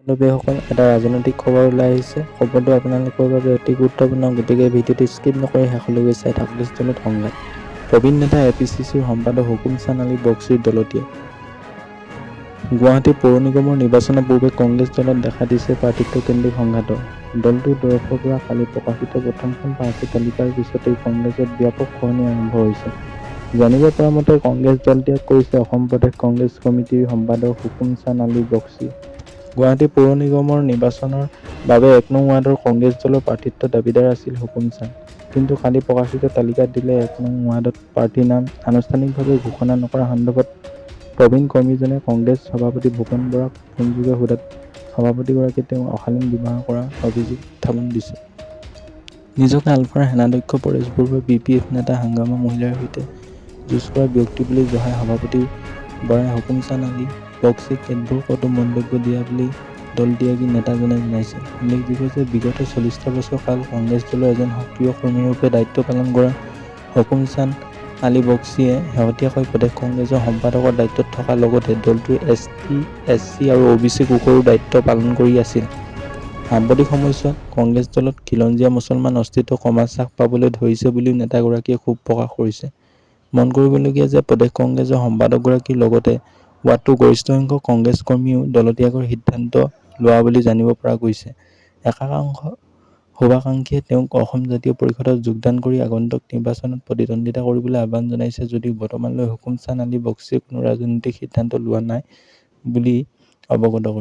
বন্ধুসকল, এটা ৰাজনৈতিক খবৰ ওলাই আহিছে। খবৰটো আপোনালোকৰ বাবে অতি গুৰুত্বপূৰ্ণ, গতিকে ভিডিঅ'টো স্কিপ নকৰি শেষলৈকে চাই থাকক। কংগ্ৰেছ দলত সংঘাত। প্ৰবীণ নেতা এপিচিচিৰ সম্পাদক হুকুম চান্দ আলী বক্সিৰ দলত্যাগ। গুৱাহাটী পৌৰ নিগমৰ নিৰ্বাচনৰ পূৰ্বে কংগ্ৰেছ দলত দেখা দিছে প্ৰাৰ্থিত্বকেন্দ্ৰিক সংঘাতৰ। দলটোৰ তৰফৰ পৰা কালি প্ৰকাশিত প্ৰথমখন প্ৰাৰ্থী তালিকাৰ পিছতেই কংগ্ৰেছত ব্যাপক খহনীয়া আৰম্ভ হৈছে। জানিব পৰা মতে কংগ্ৰেছ দল ত্যাগ কৰিছে অসম প্ৰদেশ কংগ্ৰেছ কমিটীৰ সম্পাদক হুকুম চান্দ আলী বক্সিয়ে। গুৱাহাটী পৌৰ নিগমৰ নিৰ্বাচনৰ বাবে ১ নং ৱাৰ্ডৰ কংগ্ৰেছ দলৰ প্ৰাৰ্থিত্বৰ দাবীদাৰ আছিল হুকুম চান্দ। কিন্তু কালি প্ৰকাশিত তালিকাত দলে ১ নং ৱাৰ্ডত প্ৰাৰ্থীৰ নাম আনুষ্ঠানিকভাৱে ঘোষণা নকৰা সন্দৰ্ভত প্ৰবীণ কৰ্মীজনে কংগ্ৰেছ সভাপতি ভূপেন বৰাক ফোনযোগে সোধাত সভাপতিগৰাকীয়ে তেওঁক অশালীন ব্যৱহাৰ কৰাৰ অভিযোগ উত্থাপন দিছে। নিজকে আলফাৰ সেনাধ্যক্ষ পৰেশ বৰুৱা, বিপিএফ নেতা হাগ্ৰামা মহিলাৰীৰ সৈতে যুঁজ কৰা ব্যক্তি বুলি দোহাই সভাপতি বৰাই হুকুম চান্দ আলী বক্সিক কেতবোৰ কটু মন্তব্য দিয়া বুলি দলত্যাগী নেতাজনে জনাইছে। উল্লেখযোগ্য যে বিগত ৪০টা বছৰ কাল কংগ্ৰেছ দলৰ এজন সক্ৰিয় কৰ্মীৰূপে দায়িত্ব পালন কৰা হুকুম চান্দ আলী বক্সিয়ে শেহতীয়াকৈ প্ৰদেশ কংগ্ৰেছৰ সম্পাদকৰ দায়িত্বত থকাৰ লগতে দলটোৰ এছ টি, এছ চি আৰু অ বি চি কোষৰো দায়িত্ব পালন কৰি আছিল। সাম্প্ৰতিক সময়ছোৱাত কংগ্ৰেছ দলত খিলঞ্জীয়া মুছলমান অস্তিত্ব ক্ৰমাৎ হ্ৰাস পাবলৈ ধৰিছে বুলিও নেতাগৰাকীয়ে ক্ষোভ প্ৰকাশ কৰিছে। মন কৰিবলগীয়া যে প্ৰদেশ কংগ্ৰেছৰ সম্পাদকগৰাকীৰ লগতে ৱাৰ্ডটোৰ গৰিষ্ঠসংখ্যক কংগ্ৰেছ কৰ্মীয়েও দলত্যাগৰ সিদ্ধান্ত লোৱা বুলি জানিব পৰা গৈছে। একাংশ শুভাকাংক্ষীয়ে তেওঁক অসম জাতীয় পৰিষদত যোগদান কৰি আগন্তুক নিৰ্বাচনত প্ৰতিদ্বন্দ্বিতা কৰিবলৈ আহ্বান জনাইছে যদিও বৰ্তমানলৈ হুকুম চান্দ আলী বক্সিয়ে কোনো ৰাজনৈতিক সিদ্ধান্ত লোৱা নাই বুলি অৱগত কৰিছে।